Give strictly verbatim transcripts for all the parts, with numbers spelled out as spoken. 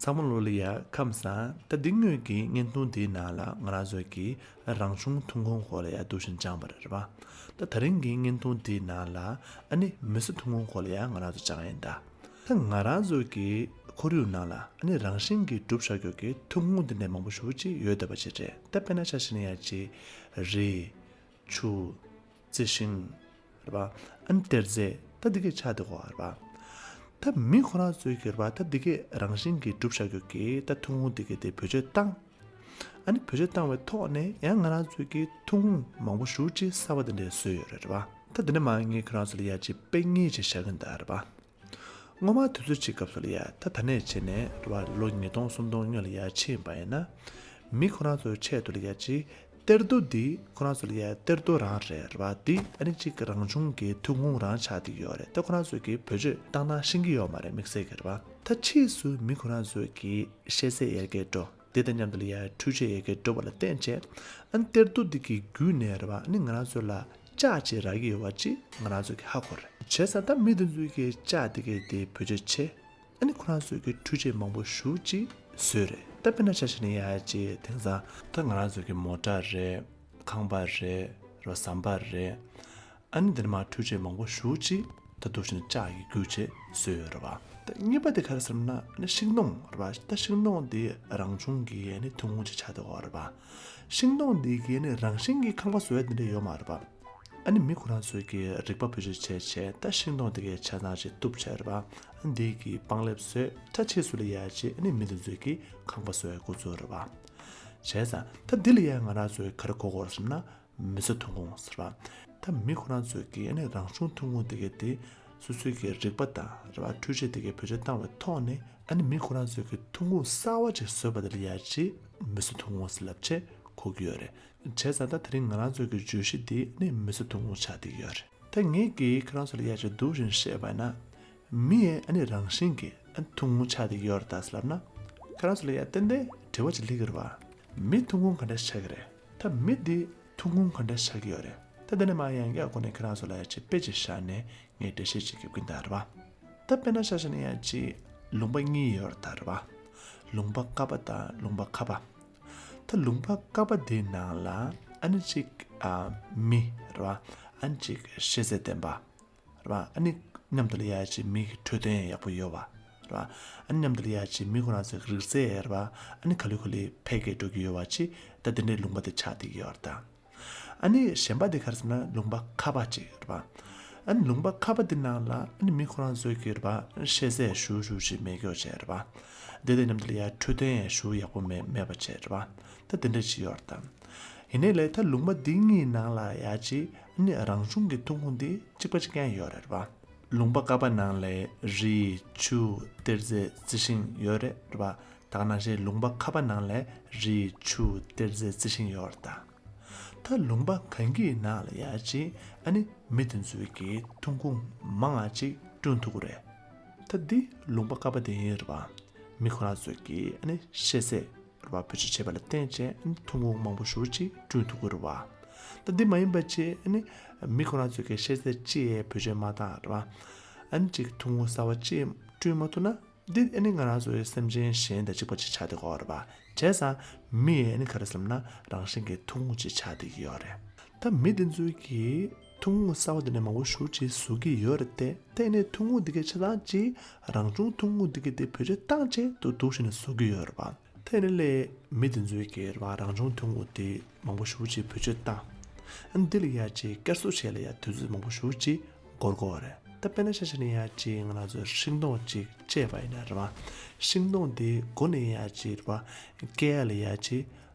ཚང་མ་ལོ་ལ་ཡ་ཁམས་བཟང་། ད་འདི་སྔོན་གྱི་བརྙན་ཐུང་འདིའི་ནང་ལ་ང་རང་ཚོ་གི་རང་བྱུང་ཐོན་ཁུངས་སྐོར་ལ་ཡ་འདུག་བཞིན་སྦྱངས་པ་རེད་པ། ད་དེ་རིང་གི་བརྙན་ཐུང་འདིའི་ནང་ལ་ཨ་ནི་མི་གསོ་ཐོན་ཁུངས་སྐོར་ལ་ཡ་ང་རང་ཚོ་སྦྱང་ཡིན་ད། ད་ང་རང་ཚོ་གི་ཁོར་ཡུག་ནང་ལ་ཨ་ནི་རང་བཞིན་གྱིས་གྲུབ་བཞག་རྒྱུ་གི་ཐོན་ཁུངས་འདི་འདྲ་མང་པོ་ཞེ་པོ་ཅིག་ཡོད་བསྡད་པ་ཅིག་རེད། ད་དཔེར་ན་ཆ་བཞག་ན་ཡ་ཅིག་རི། ཆུ། རྩི་ཤིང་། རེད་པ། ཨ་ནི་གཏེར་རྫས། ད་འདི་གའི་ཆ་དེ་གོ་རེད་པ། ད་མི་ཁོ་རང་ཚོའི་གི་རེད་པ། ད་འདི་གའི་རང་བཞིན་གྱིས་གྲུབ་བཞག་རྒྱུ་གི་ད་ཐོན་ཁུངས་འདི་གའི་དེ་བེད་སྤྱོད་བཏང་། ཨ་ནི་བེད་སྤྱོད་བཏང་བའི་ཐོག་ནས་ཡང་ང་རང་ཚོའི་གི་ཐོན་ཁུངས་མང་པོ་ཞེ་པོ་ཅིག་གསར་པ་དེ་འདྲ་བཟོས་ཡོད་རེད། རེད་པ། ད་འདི་ནས་མར་ངས་ཁོ་རང་ཚོ་ལ་ཡ་ཅིག་དཔེ་གཉིས་ཅིག་བཞག་གིན་ད། རེད་པ། སྔོན་མ་དུས་ཚོད་ཅིག་སྐབས་སུ་ལ་ཡ་ད་ད་ནས་བྱས་ནས་རེད་པ། ལོ་ཉིས་སྟོང་སུམ་སྟོང་སྔོན་ལ་ཡ་ཕྱིན་པ་ཡིན་ན། མི་ཁོ་རང་ཚོའི་ཆེད་དུ་ལ་ཡ་ཅིག་གཏེར་རྡོ་འདི་ཁོ་རང་ཚོ་ལ་ཡ་གཏེར་རྡོ་རང་རེད། རེད་པ། འདི་ཨ་ནི་ཅིག་རང་བྱུང་གི་ཐོན་ཁུངས་རང་ཆགས་བསྡད་ཡོད་རེད། ད་ཁོ་རང་ཚོས་གི་བེད་སྤྱོད་བཏང་སྟངས་ཤེས་ཀྱི་ཡོད་མ་རེད། དམིགས་བསལ་གྱི་རེད་པ། ད་ཕྱིས་སུ་མི་ཁོ་རང་ཚོས་གི་ཤེས་ཚད་ཡར་རྒྱས་འགྲོ། དེ་དང་མཉམ་དུ་ལ་ཡ་འཕྲུལ་ཆས་ཡར་རྒྱས་འགྲོ་བ་ལ་བརྟེན་བྱས། ཨ་ནི་གཏེར་རྡོ་འདི་གི་བརྒྱུད་ནས་རེད་པ། ཨ་ནི་ང་རང་ཚོ་ལ་ལྕགས་ཅིག་རག་གི་ཡོད་པ་ཅིག་ང་རང་ཚོ་གི་ཧ་གོ་རེད། བྱས་ཙང་ད་མི་དེ་ཚོའི་གི་ལྕགས་དེ་གའི་དེ་བེད་སྤྱོད་བྱས། ཨ་ནི་ཁོ་རང་ཚོའི་གི་འཕྲུལ་ཆས་མང་པོ་ཞེ་པོ་ཅིག་བཟོས་རེད། ད་དཔེར་ན་ཆ་བཞག་ན་ཡ་ཅིག་དེང་སང་ད་ང་རང་ཚོའི་གི་མོ་ཊ་རེད། ཁང་པ་རེད། རེད་པ། ཟམ་པ་རེད། ཨ་ནི་འདི་ནས་མར་འཕྲུལ་ཆས་མང་པོ་ཞེ་པོ་ཅིག་ད་འདུག་བཞིན་ལྕགས་ཀྱི་བརྒྱུད་བྱས་བཟོས་ཡོད་རེད་པ། ད་གཉིས་པ་དེ་ག་རེ་ཟེར་ན། ཨ་ནི་ཤིང་སྡོང་རེད་པ། ད་ཤིང་སྡོང་འདི་རང་བྱུང་གི་ཨ་ནི་ཐོན་ཁུངས་ཅིག་ཆགས་བསྡད་ཡོད་རེད་པ། ཤིང་སྡོང་འདི་གི་ཨ་ནི་རང་བཞིན་གྱི་ཁང་པ་བཟོ་ཡ་འདི་འདྲ་ཡོད་མ་རེད་པ། ཨ་ནི་མི་ཁོ་རང་ཚོས་ཀྱི་རིག་པ་བེད་སྤྱོད་བྱས་བྱས། ད་ཤིང་སྡོང་འདི་གའི་ཆ་ཚང་ཅིག་གཏུབ་བྱས་རེད་པ། ཨ་ནི་འདི་གི་པང་ལེབ་བཟོས། ད་ཕྱིས་སུ་ལ་ཡ་ཅིག་ཨ་ནི་མི་འདི་ཚོས་ཀྱི་ཁང་པ་བཟོ་ཡ་འགོ་བཙུགས་རེད་པ། བྱས་ཙང་ད་འདི་ལ་ཡ་ང་རང་ཚོས་ག་རེ་གོ་དགོས་རེད་ཟེར་ན། མི་གསོ་ཐོན་ཁུངས་ཟེར་བ། ད་མི་ཁོ་རང་ཚོས་ཀྱི་ཨ་ནི་རང་བྱུང་ཐོན་ཁུངས་དེ་གའི་དེ་སོ་སོའི་གི་རིག་པ་དང་རེད་པ། འཕྲུལ་ཆས་དེ་གའི་བེད་སྤྱོད་བཏང་བའི་ཐོག་ནས། ཨ་ནི་མི་ཁོ་རང་ཚོའི་གི་ཐོན་ཁུངས་གསར་བ་ཅིག་བཟོས་པ་དེ་ལ་ཡ་ཅིག་མི་གསོ་ཐོན་ཁུངས་ཟེར་ལབ་བྱས་གོ་གི་ཡོད་རེད། བྱས་ཙང་ད་དེ་རིང་ང་རང་ཚོའི་གི་བརྗོད་གཞི་དེ་ནི་མི་གསོ་ཐོན་ཁུངས་ཆགས་བསྡད་ཀྱི་ཡོད་རེད། ད་ངས་ཀྱིས་ཁོ་རང་ཚོ་ལ་ཡ་ཅིག་འདུག་བཞིན་བཤད་པ་ན། མི་ཡི་ཨ་ནི་རང་བཞིན་གྱི་ཨ་ཐོན་ཁུངས་ཆགས་བསྡད་ཀྱི་ཡོད་རེད་ད་ཟེར་ལབ་ན། ཁོ་རང་ཚོ་ལ་ཡ་ཏན་ཏན་དྲི་བ་ཅིག་སླེབས་ཀྱི་རེད་པ། མི་ཐོན་ཁུངས་ག་འདྲ་ཆགས་ཀྱི་རེད། ད་མི་འདི་ཐོན་ཁུངས་ག་འདྲ་ཆགས་ཀྱི་ཡོད་རེད། ད་དེ་ནས་མར་ཡང་བསྐྱར་སྒོ་ནས་ཁྱེད་རང་ཚོ་ལ་ཡ་ཅིག་དཔེ་ཅིག་བཞག་ནས་ངས་འགྲེལ་བཤད་ཅིག་རྒྱབ་ཀྱིན་གདའ་རེད་པ། ད་དཔེར་ན་ཆ་བཞག་ན་ཡ་ཅིག་ལུང་པ་གཉིས་ཡོད་རེད་ད་རེད་པ། ལུང་པ་ཀ་པ་དང་ལུང་པ་ཁ་པ། ད་ལུང་པ་ཀ་པ་དེའི་ནང་ལ་ཨ་ནི་ཅིག་ཨ་མི་རེད་པ། ཨ་ནི་ཅིག་ཤེས་ཚད་ལྡན་པ་རེད་པ། ཨ་ནི་མཉམ་དུ་ལ་ཡ་ཅིག་མི་གི་འཕྲོད་བསྟེན་ཡག་པོ་ཡོད་པ་རེད་པ། ཨ་ནི་མཉམ་དུ་ལ་ཡ་ཅིག་མི་ཁོ་རང་ཚོའི་རིག་རྩལ་རེད་པ། ཨ་ནི་ག་ལེ་ག་ལེ་འཕེལ་རྒྱས་འགྲོ་གི་ཡོད་པ་ཅིག་ད་དེ་འདྲའི་ལུང་པ་དེ་ཆགས་བསྡད་ཀྱི་ཡོད་རེད་ད། ཨ་ནི་གཞན་པ་དེ་ག་རེ་ཟེར་ན་ལུང་པ་ཁ་པ་ཅིག་རེད་པ། ཨ་ནི་ལུང་པ་ཁ་པ་དེ་ནང་ལ་ཨ་ནི་མི་ཁོ་རང་ཚོའི་གི་རེད་པ། ཤེས་ཚད་ཞུ་ཞུ་ཞིག་མེད་ཀྱོག་བྱས་རེད་པ། དེ་དང་མཉམ་དུ་ལ་ཡ་འཕྲོད་བསྟེན་ཡང་ཞུ་ཡག་པོ་མེད་མེད་པ་བྱས་རེད་པ། ད་དེ་འདྲ་ཅིག་ཡོད་རེད་ད། ཡིན་ནའི་ལས་ད་ལུང་པ་འདི་གཉིས་ནང་ལ་ཡ་ཅིག་ཨ་ནི་རང་བྱུང་གི་ཐོན་ཁུངས་འདི་གཅིག་པ་གཅིག་རྐྱང་ཡོད་རེད་པ། ལུང་པ་ཀ་པ་ནང་ལ་རི། ཆུ། གཏེར་རྫས། རྩི་ཤིང་ཡོད་རེད་རེད་པ། ད་ག་ནང་བཞིན་ལུང་པ་ཁ་པ་ནང་ལ་རི། ཆུ། གཏེར་རྫས། རྩི་ཤིང་ཡོད་རེད་ད། ད་ལུང་པ་གང་གི་ནང་ལ་ཡ་ཅིག་ཨ་ནི་མི་དེ་ཚོའི་གི་ཐོན་ཁུངས་མང་ང་ཅིག་བསྐྲུན་ཐུབ་ཀྱི་རེད། ད་འདི་ལུང་པ་ཀ་པ་དེ་ཡིན་རེད་པ། མི་ཁོ་རང་ཚོའི་གི་ཨ་ནི་ཤེས་ཚད་རེད་པ། བེད་སྤྱོད་བྱས་པ་ལ་བརྟེན་བྱས་ཨ་ནི་ཐོན་ཁུངས་མང་པོ་ཞེ་པོ་ཅིག་བསྐྲུན་ཐུབ་ཀྱི་རེད་པ། ད་འདི་མ་ཡིན་པ་ཅིག་ཨ་ནི་མི་ཁོ་རང་ཚོའི་གི་ཤེས་ཚད་ཅིག་བེད་སྤྱོད་མ་བཏང་རེད་པ། ཨ་ནི་ཅིག་ཐོན་ཁུངས་གསར་པ་ཅིག་བསྐྲུན་མ་ཐུབ་ན། འདི་ཨ་ནི་ང་རང་ཚོའི་སེམས་ཅན་གཞན་དང་གཅིག་པ་ཅིག་ཆགས་བསྡད་ཀྱི་ཡོད་རེད་པ། བྱས་ཙང་མི་ཡི་ཨ་ནི་ག་རེ་ཟེར་ན་རང་བཞིན་གྱི་ཐོན་ཁུངས་ཅིག་ཆགས་བསྡད་ཀྱི་ཡོད་རེད། ད་མི་དེ་ཚོའི་གི་ཐོན་ཁུངས་གསར་པ་དེ་འདྲ་མང་པོ་ཞེ་པོ་ཅིག་བཟོ་གི་ཡོད་རེད་དེ། དེ་ནས་ཐོན་ཁུངས་དེ་གའི་ཆ་ཚང་ཅིག་རང་བྱུང་ཐོན་ཁུངས་དེ་གའི་དེ་བེད་སྤྱོད་བཏང་བྱས་འདུག་འདུག་བྱས་ནས་བཟོ་གི་ཡོད་རེད་པ། དེ་ནི་ལས་མི་དེ་ཚོའི་གི་རང་བྱུང་ཐོན་ཁུངས་དེ་མང་པོ་ཞེ་པོ་ཅིག་བེད་སྤྱོད་བཏང་། ཨ་ནི་འདི་ལ་ཡ་ཅིག་བསྐྱར་གསོ་བྱས་ལ་ཡ་དུས་ཚོད་མང་པོ་ཞེ་པོ་ཅིག་འགོར་གྱི་ཡོད་རེད། ད་དཔེར་ན་ཆ་བཞག་ན་ཡ་ཅིག་ང་རང་ཚོ་ཤིང་སྡོང་ཅིག་བཅད་པ་ཡིན་ན་རེད་པ། ཤིང་སྡོང་དེ་འགོ་ནས་ཡ་ཅིག་རེད་པ། སྐྱེ་ཡ་ལ་ཡ་ཅིག་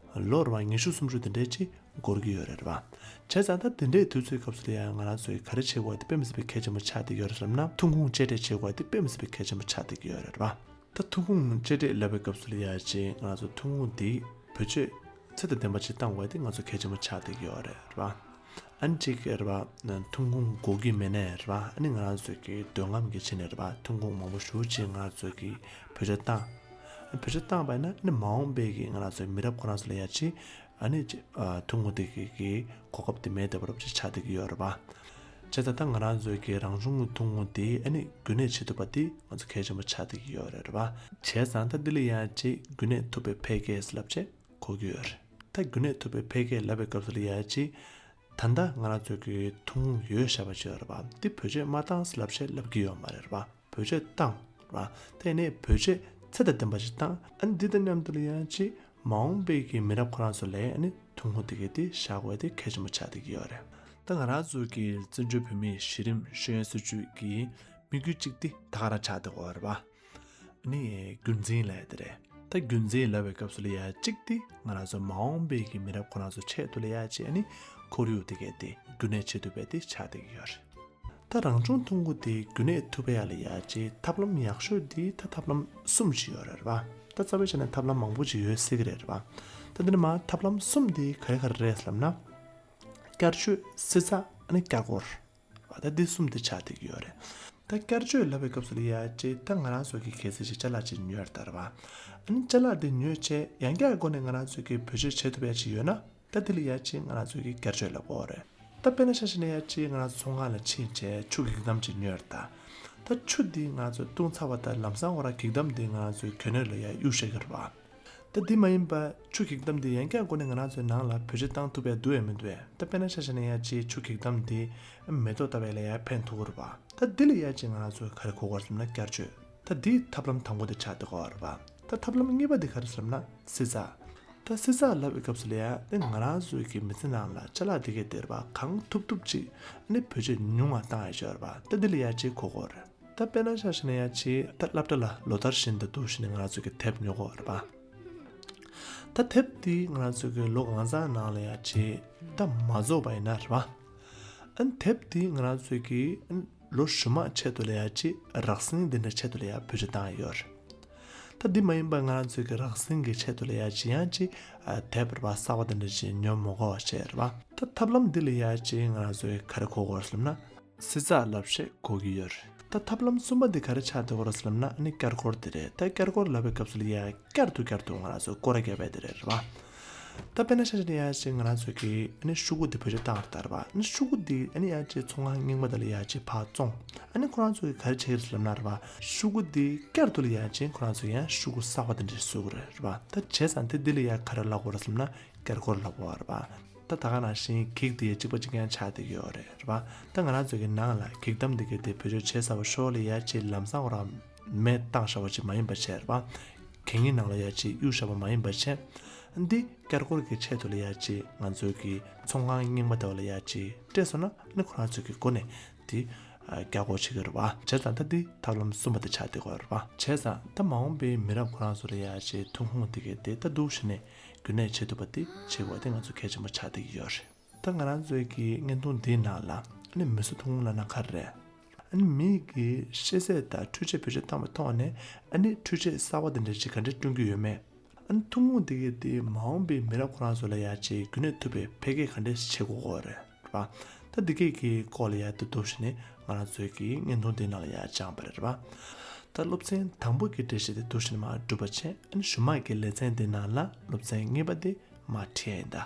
ལོ་རེད་པ། ཉི་ཤུ་སུམ་ཅུ་དེ་འདྲ་ཅིག་འགོར་གྱི་ཡོད་རེད་པ། བྱས་ཙང་ད་དེ་འདྲའི་དུས་ཚོད་སྐབས་སུ་ལ་ཡ་ང་རང་ཚོས་ག་རེ་བྱེད་དགོས་དེ་དཔེ་མི་སྲིད་པའི་གལ་ཆེན་པོ་ཆགས་བསྡད་ཡོད་རེད་ཟེར་ན། ཐོན་ཁུངས་གཅེས་སྤྲས་བྱེད་དགོས་དེ་དཔེ་མི་སྲིད་པའི་གལ་ཆེན་པོ་ཆགས་བསྡད་ཀྱི་ཡོད་རེད་པ། ད་ཐོན་ཁུངས་གཅེས་སྤྲས་ལབ་པའི་སྐབས་སུ་ལ་ཡ་ཅིག་ང་ཚོ་ཐོན་ཁུངས་འདི་བེད་སྤྱོད་ཚད་དང་ལྡན་པ་ཅིག་བཏང་དགོས་དེ་ང་ཚོ་གལ་ཆེན་པོ་ཆགས་བསྡད་ཀྱི་ཡོད་རེད་རེད་པ། ཨ་ནི་ཅིག་རེད་པ། ཐོན་ཁུངས་དགོས་ཀྱི་མེད་ནའི་རེད་པ། ཨ་ནི་ང་རང་ཚོ་གི་འདོད་རྔམ་གྱི་ཆེད་ནས་རེད་པ། ཐོན་ཁུངས་མང་པོ་ཞེ་པོ་ཅིག་ང་རང་ཚོ་གི་བེད་སྤྱོད་བཏང་། བེད་སྤྱོད་བཏང་བ་ཡིན་ན་ཨ་ནི་མ་འོངས་པའི་གི་ང་རང་ཚོའི་མི་རབས་ཁོ་རང་ཚོ་ལ་ཡ་ཅིག་ཨ་ནི་ཅིག་ཐོན་ཁུངས་དེ་གི་གི་གོ་སྐབས་དེ་མེད་བསྡད་པ་རབ་ཅིག་ཆགས་བསྡད་ཀྱི་ཡོད་རེད་པ། བྱས་ཙང་ད་ང་རང་ཚོའི་གི་རང་བྱུང་གི་ཐོན་ཁུངས་དེ་ཨ་ནི་རྒྱུན་གནས་བྱེད་ཐུབ་པ་དེ་ང་ཚོ་གལ་ཆེན་པོ་ཆགས་བསྡད་ཀྱི་ཡོད་རེད་རེད་བ། བྱས་ཙང་ད་འདི་ལ་ཡང་ཅིག་རྒྱུན་གནས་ཐུབ་པའི་འཕེལ་རྒྱས་ལབ་བྱས་གོ་གི་ཡོད་རེད། ད་རྒྱུན་གནས་ཐུབ་པའི་འཕེལ་རྒྱས་ལབ་པའི་སྐབས་སུ་ལ་ཡང་ཅིག་ད་ལྟ་ང་རང་ཚོའི་གི་ཐོན་ཁུངས་ཡོད་བཞག་པ་ཅིག་ཡོད་རེད་བ། འདི་བེད་སྤྱོད་མ་བཏང་ལབ་བྱས་ལབ་ཀྱི་ཡོད་མ་རེད་རེད་བ། བེད་སྤྱོད་བཏང་རེད་བ། དེ་ནས་བེད་སྤྱོད་ཚད་དང་ལྡན་པ་ཞིག་བཏང་། ཨ་ནི་འདི་དང་མཉམ་དུ་ལ་ཡང་ཅིག་མ་འོངས་པའི་གི་མི་རབས་ཁོ་རང་ཚོ་ལ་ཨ་ནི་ཐོན་ཁུངས་དེ་གའི་དེ་བཞག་དགོས་དེ་གལ་ཆེན་པོ་ཆགས་བསྡད་ཀྱི་ཡོད་རེད། ད་ང་རང་ཚོ་གི་བཙན་བྱོལ་བོད་མིའི་གཞི་རིམ་ཤེས་ཡོན་སྲིད་བྱུས་ཀྱི་དམིགས་ཡུལ་གཅིག་དེ་ད་ག་རང་ཆགས་བསྡད་ཀྱི་ཡོད་རེད་བ། ཨ་ནི་རྒྱུན་འཛིན་ལབ་ཡ་དེ་རེད། ད་རྒྱུན་འཛིན་ལབ་པའི་སྐབས་སུ་ལ་ཡ་གཅིག་དེ་ང་རང་ཚོ་མ་འོངས་པའི་གི་མི་རབས་ཁོ་རང་ཚོ་ཆེད་དུ་ལ་ཡ་ཅིག་ཨ་ནི་ཁོར་ཡུག་དེ་གའི་དེ་རྒྱུན་གནས་བྱེད་ཐུབ་པའི་དེ་ཆགས་བསྡད་ཀྱི་ཡོད་རེད། ད་རང་བྱུང་ཐོན་ཁུངས་དེ་རྒྱུན་གནས་ཐུབ་པ་ཡ་ལ་ཡ་ཅིག་ཐབས་ལམ་ཡག་ཤོས་དེ་ད་ཐབས་ལམ་གསུམ་ཅིག་ཡོད་རེད་བ། ད་རྩ་བའི་ཆ་ནས་ཐབས་ལམ་མང་པོ་ཅིག་ཡོད་སྲིད་ཀྱི་རེད་བ། ད་འདི་ནས་མ་ཐབས་ལམ་གསུམ་དེ་ག་རེ་ག་རེ་རེད་ལབ་ན། བསྐྱར་བཅོས། བསྲི་ཚགས། ཨ་ནི་བསྐྱར་སྐོར། ད་འདི་གསུམ་དེ་ཆགས་བསྡད་ཀྱི་ཡོད་རེད། ད་བསྐྱར་བཅོས་ལབ་པའི་སྐབས་སུ་ལ་ཡ་ཅིག་ད་ང་རང་ཚོ་གི་གལ་སྲིད་ཅིག་ཅ་ལག་ཅིག་ཉོས་ཡོད་རེད་ད་རེད་བ། ཨ་ནི་ཅ་ལག་དེ་ཉོས་བྱས་ཡང་བསྐྱར་སྒོ་ནས་ང་རང་ཚོ་གི་བེད་སྤྱོད་བྱེད་ཐུབ་ཡ་ཅིག་ཡོད་ན། ད་དེ་ལ་ཡ་ཅིག་ང་རང་ཚོ་གི་བསྐྱར་བཅོས་ལབ་དགོས་རེད། ད་དཔེར་ན་ཆ་བཞག་ན་ཡ་ཅིག་ང་རང་ཚོ་ཚོང་ཁང་ལ་ཕྱིན་བྱས་ཆུ་གི་འགྱིག་དམ་ཅིག་ཉོས་ཡོད་རེད་ད། ད་ཆུ་འདི་ང་ཚོ་བཏུང་ཚར་བ་དང་ལམ་སང་ཁོ་རང་འགྱིག་དམ་འདི་ང་རང་ཚོའི་གྱོན་ནས་ལ་ཡ་གཡུག་བཞག་གི་རེད་བ། ད་འདི་མ་ཡིན་པ་ཆུ་གྱིག་དམ་འདི་ཡང་བསྐྱར་སྒོ་ནས་ང་རང་ཚོའི་ནང་ལ་བེད་སྤྱོད་བཏང་ཐུབ་པའི་འདུག་ཡང་མི་འདུག་ཡ། ད་དཔེར་ན་ཆ་བཞག་ན་ཡ་ཅིག་ཆུ་གྱིག་དམ་འདི་མེ་ཏོག་ལྟ་བུ་ལ་ཡ་ཕན་ཐོགས་ཀྱི་རེད་བ། ད་འདི་ལ་ཡ་ཅིག་ང་རང་ཚོས་ག་རེ་གོ་དགོས་རེད་ཟེར་ན་བསྐྱར་བཅོས། ད་འདི་ཐབས་ལམ་དང་པོ་དེ་ཆགས་བསྡད་ཀྱི་ཡོད་རེད་བ། ད་ཐབས་ལམ་གཉིས་པ་དེ་ག་རེ་ཟེར་ན་བསྲི་ཚགས། ད་བསྲི་ཚགས་ལབ་པའི་སྐབས་སུ་ལ་ཡ་ད་ང་རང་ཚོའི་གི་མི་ཚེ་ནང་ལ་ཅ་ལག་དེ་གའི་དེ་རེད་བ། གང་ཐུབ་ཐུབ་ཅིག་ཨ་ནི་བེད་སྤྱོད་ཉུང་བ་བཏང་ཡ་ཅིག་ཡོད་རེད་བ། ད་འདི་ལ་ཡ་ཅིག་གོ་དགོས་རེད། ད་དཔེར་ན་ཆ་བཞག་ན་ཡ་ཅིག་ད་སློབ་གྲྭ་ལ་ལོ་ལྟར་བཞིན་དུ་འདུག་བཞིན་ནས་ང་རང་ཚོ་གི་དེབ་ཉོ་གི་ཡོད་རེད་པ། ད་དེབ་དེ་ང་རང་ཚོ་གི་ལོ་གང་ཚང་ནང་ལ་ཡ་ཅིག་ད་མ་རྫོགས་པ་ཡིན་ན་རེད་པ། ཨ་ནི་དེབ་དེ་ང་རང་ཚོ་གི་ཨ་ནི་ལོ་རྗེས་མ་ཆེད་དུ་ལ་ཡ་ཅིག་རགས་ཟིན་དེ་འདྲ་ཆེད་དུ་ལ་ཡ་བེད་སྤྱོད་བཏང་ཡ་ཡོད་རེད། ད་འདི་མ་ཡིན་པ་ང་རང་ཚོ་གི་རགས་ཟིན་གི་ཆེད་དུ་ལ་ཡ་ཅིག་ཡང་ཅིག་ཨ་དེབ་རེད་པ། གསར་པ་དེ་འདྲ་ཅིག་ཉོ་མི་དགོས་པ་བྱས་རེད་པ། ད་ཐབས་ལམ་འདི་ལ་ཡ་ཅིག་ང་རང་ཚོ་གི་ག་རེ་གོ་དགོས་རེད་ཟེར་ན། བསྲི་ཚགས་ལབ་བྱས་གོ་གི་ཡོད་རེད། ད་ཐབས་ལམ་གསུམ་པ་འདི་ག་རེ་ཆགས་བསྡད་ཀྱི་ཡོད་རེད་ཟེར་ལབ་ན། ཨ་ནི་བསྐྱར་སྐོར་དེ་རེད། ད་བསྐྱར་སྐོར་ལབ་པའི་སྐབས་སུ་ལ་ཡ་བསྐྱར་དུ་བསྐྱར་དུ་ང་རང་ཚོ་སྐོར་ར་བརྒྱབ་པ་དེ་རེད་རེད་པ། ད་དཔེར་ན་ཆ་བཞག་ན་ཡ་ཅིག་ང་རང་ཚོ་གི་ཨ་ནི་ཤོག་གུ་འདི་བེད་སྤྱོད་བཏང་རེད་ད་རེད་པ། ཨ་ནི་ཤོག་གུ་འདི་ཨ་ནི་ཡ་ཅིག་ཚོང་ཁང་རྙིང་པ་དེ་ལ་ཡ་ཅིག་ཕར་བཙོངས། ཨ་ནི་ཁོ་རང་ཚོ་གི་ག་རེ་བྱེད་ཀྱི་རེད་ཟེར་ལབ་ན་རེད་པ། ཤོག་གུ་འདི་བསྐྱར་དུ་ལ་ཡ་ཅིག་ཁོ་རང་ཚོ་ཡང་ཤོག་གུ་གསར་པ་དེ་འདྲ་བཟོ་གི་རེད་རེད་པ། ད་བྱས་ཙང་དེ་འདི་ལ་ཡ་ག་རེ་ལབ་དགོས་རེད་ཟེར་ན་བསྐྱར་སྐོར་ལབ་དགོས་རེད་པ། ད་ད་ག་ནང་བཞིན་གྱིག་དེ་གཅིག་པ་གཅིག་རྐྱང་ཆགས་བསྡད་ཀྱི་ཡོད་རེད་རེད་པ། ད་ང་རང་ཚོ་གི་ནང་ལ་གྱིག་དམ་དེ་གའི་དེ་བེད་སྤྱོད་བྱས་ཚར་བ་ཤོག་ལ་ཡ་ཅིག་ལམ་སང་ཁོ་རང་མེ་བཏང་བཞག་པ་ཅིག་མ་ཡིན་པ་བྱས་རེད་པ། གད་སྙིགས་ནང་ལ་ཡ་ཅིག་གཡུག་བཞག་པ་མ་ཡིན་པ་བྱས། འདི་བསྐྱར་སྐོར་གྱི་ཆེད་དུ་ལ་ཡ་ཅིག་ང་ཚོ་གི་ཚོང་ཁང་རྙིང་པ་དེ་བ་ལ་ཡ་ཅིག་སྤྲད་སོང་ན་ནི་ཁོ་རང་ཚོ་གི་སྒོ་ནས་དེ་རྒྱག་དགོས་བྱེད་ཀྱི་རེད་པ། བྱས་ཙང་ད་འདི་ཐབས་ལམ་གསུམ་པ་དེ་ཆགས་བསྡད་ཀྱི་ཡོད་རེད་པ། བྱས་ཙང་ད་མ་འོངས་པའི་མི་རབས་ཁོ་རང་ཚོ་ལ་ཡ་ཅིག་ཐོན་ཁུངས་དེ་གའི་དེ་ད་འདུག་བྱས་ནས་རྒྱུན་གནས་བྱེད་ཐུབ་པ་དེ་བྱེད་དགོས་དེ་ང་ཚོ་གལ་ཆེན་པོ་ཆགས་བསྡད་ཀྱི་ཡོད་རེད། ད་ང་རང་ཚོའི་གི་བརྙན་ཐུང་འདིའི་ནང་ལ་ཨ་ནི་མི་གསོད་ཐོན་ཁུངས་ལབ་ན་ག་རེ་རེད། ཨ་ནི་མི་གི་ཤེས་ཚད་དང་འཕྲུལ་ཆས་བེད་སྤྱོད་བཏང་བའི་ཐོག་ནས་ཨ་ནི་འཕྲུལ་ཆས་གསར་པ་དེ་འདྲ་ཅིག་ག་འདྲས་བསྐྲུན་གྱི་ཡོད་མེད། ཨ་ནི་ཐུན་མོང་དེ་གའི་དེ་མ་འོངས་པའི་མི་རབས་ཁོ་རང་ཚོ་ལ་ཡ་ཅིག་རྒྱུན་གནས་ཐུབ་པའི་འཕེལ་རྒྱས་ག་འདྲས་བྱེད་དགོས་ཀྱི་རེད་པ། ད་འདི་གའི་གི་སྐོར་ལ་ཡ་དེ་འདུག་བྱས་ནས་ང་རང་ཚོའི་གི་བརྙན་ཐུང་དེ་ནང་ལ་ཡ་སྦྱངས་པ་རེད་པ། ད་སློབ་ཚན་དང་པོ་གི་འགྲེལ་བཤད་དེ་འདུག་བྱས་ནས་མར་གྲུབ་པ་བྱས། ཨ་ནི་གཞུག་མ་གི་ལེ་ཚན་དེ་ནང་ལ་སློབ་ཚན་གཉིས་པ་དེ་མར་ཁྲིད་ཡ་ཡིན་ད།